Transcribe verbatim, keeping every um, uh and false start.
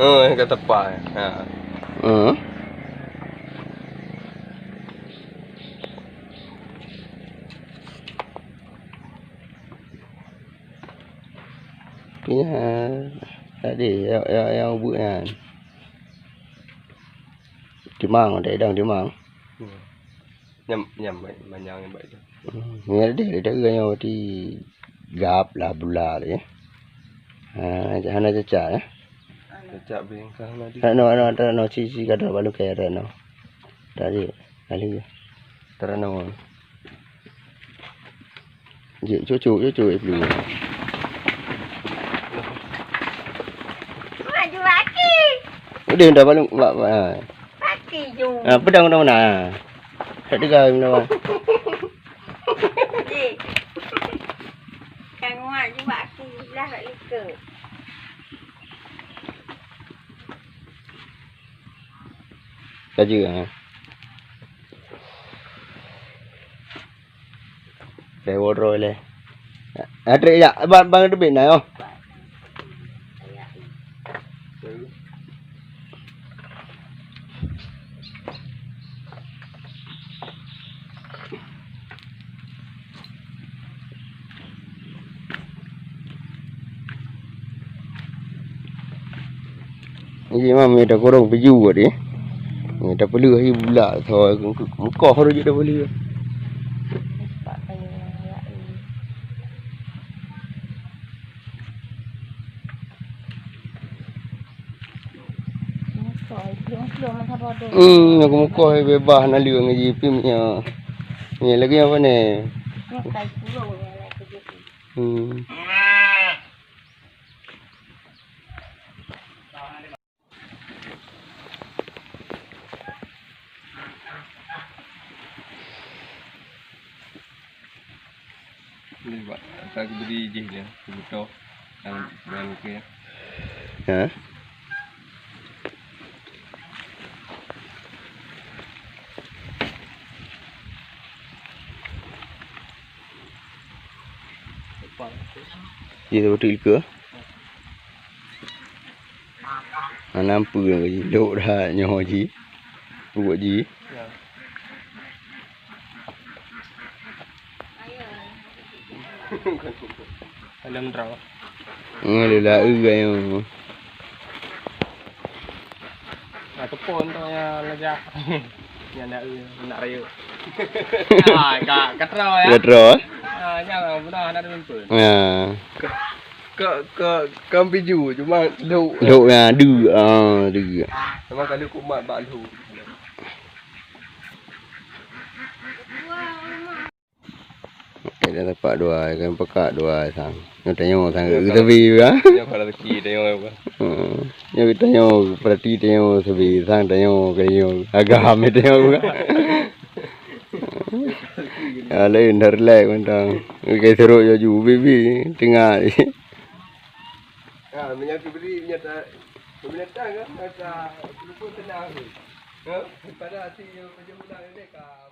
Oh, ka tepa. Ha. Hmm. Pih nyan, tadi, nyang, nyang, nyang ubeut nyan. Timang, daerah timang. Hmm. Nyam, nyam, baik, manyang nyam baik tu. Hmm, nyan deh, deh, deh, nyan berarti gap lah, bula tu, ya. Ha, hana cacak, ya. Cacak bengkah tadi. Tak no, no, tak no, si, si, kada balu kaya, tak no. Tadi, kali. Tak no. Jeuet, cucuk, cucuk, eh, peue. Maju lagi. Udah, udah, balu, bak, bak, ha. Lagi, jom. Ha, pedang, pedang, pedang, ha. Tak dengar, pedang, pedang. Cik. Kan nguat juga aki belah kat lika. Saja, ha. Dah wardrobe leh. Atrek jak, bang, bang teubiet na, oh. Jadi, mam, mita kurong peju buat dia. Mita peuleuh aja bulak, so, mukoh tu je dah boleh. Hmm, aku mukoh bebas na leueng ji pim nya. Ni lagi apa ni? Hmm. Ni, Pak. Asal kuberi jih dia, kubuto. Dan, dan ke. Ha? Iya, betul ke? Hana peue lagi, lhok that nyoe ji. Peubuet ji. Alam droe. Ngon lila eu nyoe. Nah, teupon tu yang lejak. Yang nak eu, nak raya. Ah, ka, ka terang, ya. Ka terang, eh? Ah, jangan benar nak ada mimpin. Ya. Ka, ka, ka, ka piju, cuma lhok. Lhok, ya, du, ah, du. Memang kalau kumat bak lhok. Okey, dah dapat dua, kan pekak dua sang. Nyoe tanyoe sang, ya, ke kalau tepi juga. Nyoe kalau rezeki tanyoe apa? Hmm. Nyoe tanyoe, berarti tanyoe sebi, sang tanyoe, tanyoe. Agam tanyoe juga. Ah, lain dah relax mantang. Okey, serok jaju, baby, tengah. Ha, minyak tu beri, minyak tak, minyak tak kan? Minyak tak, lupa tenang tu. Ha? Pada hati yang macam mana ni, Kak?